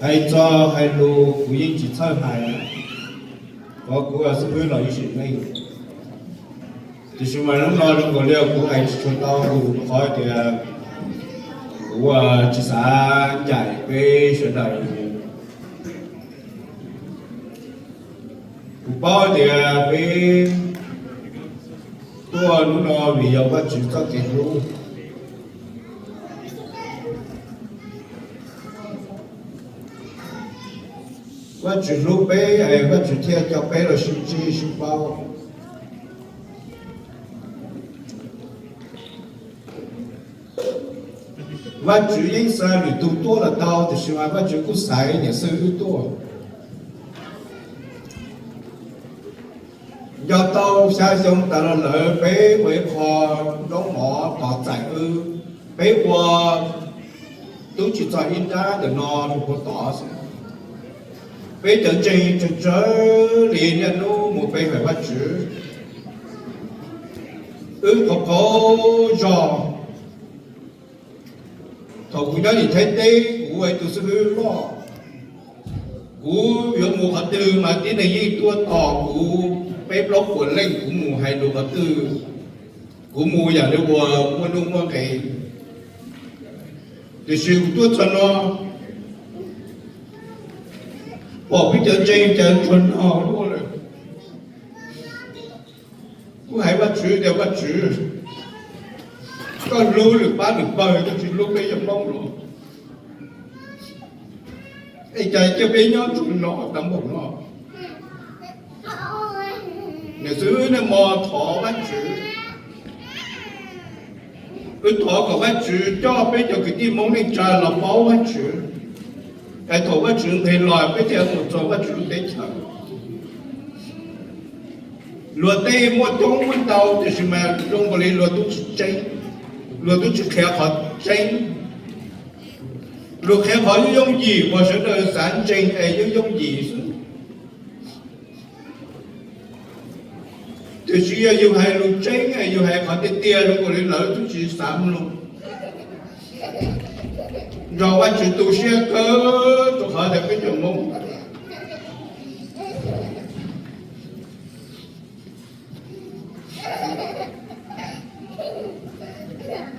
Hais txog hais lus kuv yeej tsis txhawj hais, qhov kuv xib hwb los ib sim neej. Tiam sis mas hnub no zoo nkaus li kuv hais tsis tshua tau, qhov tias kuv tsis xav ncaim peb sawv daws. Kuv paub tias peb tuaj hnub no vim yog Vajtswv txoj kev hlub. Vajtswv hlub peb, Vajtswv thiaj coj peb los sib ntsib sib paub. Vajtswv yeej xa lwm tus tuaj los tau, tiam sis mas Vajtswv kuj xaiv niam xwb wb tuaj. Nco tau xya xyoo tas los lawm peb ua ib qho nraub mov tos txais wb, peb ua tub tsis txog ib nrab ntawm no rau puag tod xwb. Peb cov ntseeg tsawg tsawg li niaj hnub mus pe hawm Vajtswv. Wb qhov qaug zog. Thaum kuv nyob tim Thaib teb, kuv ua ib tug xib hwb loj, kuv yuav mus qhov twg mas tib neeg yeej tuaj tos kuv peb plaub puas leej, kuv mus hais lus qhov twg, kuv mus yam li uas muaj nuj muaj nqis. Tiam sis kuv tuaj txog no, pom peb cov ntseeg cas tsuag no luaj lawm. Kuv hais Vajtswv tias, Vajtswv, koj hlub lwm pab lwm pawg, koj tsis hlub peb cov Hmoob los? Es cas cia peb nyob tsuag no tau npaum no? Niam xwb niaj hmo thov Vajtswv, wb thov kom Vajtswv coj peb cov kwv tij Hmoob neej tsa los paub Vajtswv, es thaum Vajtswv nqis los peb thiaj mus txog Vajtswv lub teb chaws. Luag tej muaj coob muaj ntau, tiam sis mas zoo nkaus li luag tub tsis tseeb, luag tub tsis qhia qhov tseeb. Luag qhia qhov yooj yooj yim uas sawv daws xav ntseeg es yooj yooj yim xwb. Tiam sis yog yus hais lus tseeb es yus hais qhov tiag tiag, zoo nkaus li lawv tub tsis xav mloog. Nrog Vajtswv tu siab kawg rau qhov tias peb cov Hmoob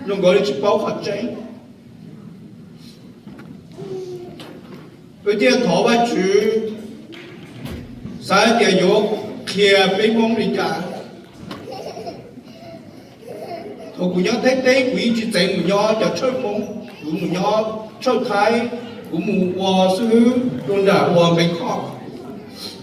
zoo nkaus li tsis paub qhov tseeb. Peb thiaj thov Vajtswv, xav tias yuav qhia peb Hmoob li cas. Thaum kuv nyob Thaib teb kuv yeej tsis txeev mus nyob cov tshawj Hmoob, kuv mus nyob tshawj Thaib, kuv mus ua xib hwb rau nram ua Npeev Khoj.